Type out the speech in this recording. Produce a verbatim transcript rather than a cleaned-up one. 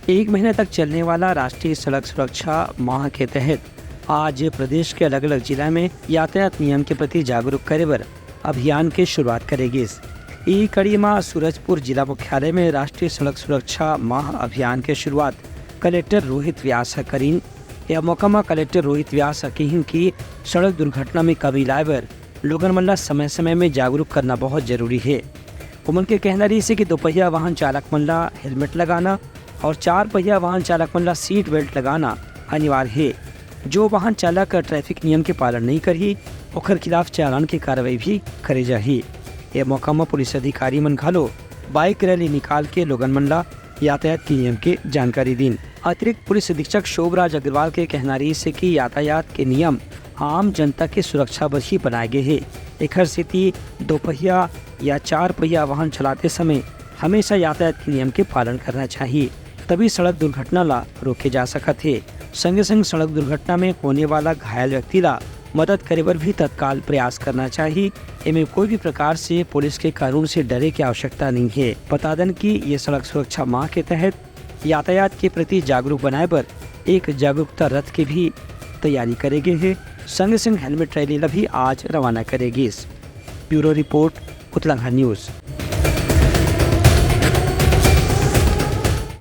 एक महीना तक चलने वाला राष्ट्रीय सड़क सुरक्षा माह के तहत आज प्रदेश के अलग-अलग जिला में यातायात नियम के प्रति जागरूक करे बर अभियान के शुरुआत करे गिस। ई कड़ी म सूरजपुर जिला मुख्यालय में राष्ट्रीय सड़क सुरक्षा माह अभियान के शुरुआत कलेक्टर रोहित व्यास ह करीन। यह मौका म कलेक्टर रोहित व्यास ह कहिन कि सड़क दुर्घटना में कमी लाए बर लोगन मन ला समय-समय में जागरूक करना बहुत जरूरी हे। उमन के कहना रहिस हे कि दोपहिया वाहन चालक मन ला हेलमेट लगाना और चार पहिया वाहन चालक मन ला सीट बेल्ट लगाना अनिवार्य हे। जो वाहन चालक ट्रैफिक नियम के पालन नहीं करही, ओखर खिलाफ चालान के कार्रवाई भी करे जाही। ये मौका म पुलिस अधिकारी मन घलो बाइक रैली निकाल के लोगन मन ला यातायात के नियम के जानकारी दीन। अतिरिक्त पुलिस अधीक्षक शोभराज अग्रवाल के कहना रहिस हे कि यातायात के नियम आम जनता के सुरक्षा बर ही बनाए गे हे। एखर सेती दोपहिया या चार पहिया वाहन चलाते समय हमेशा यातायात के नियम के पालन करना चाहिए, तभी सड़क दुर्घटना ला रोके जा सकत हे। संगे संग सड़क दुर्घटना में होने वाला घायल व्यक्ति ला मदद करे बर भी तत्काल प्रयास करना चाहिए। एमे कोई भी प्रकार से पुलिस के कानून से डरे के आवश्यकता नहीं है। बता दन कि ये सड़क सुरक्षा माह के तहत यातायात के प्रति जागरूक बनाए बर एक जागरूकता रथ के भी तैयारी करे गे हे। संगे संग हेलमेट रैली ला भी आज रवाना करे गिस। Bureau report, Utlangha news.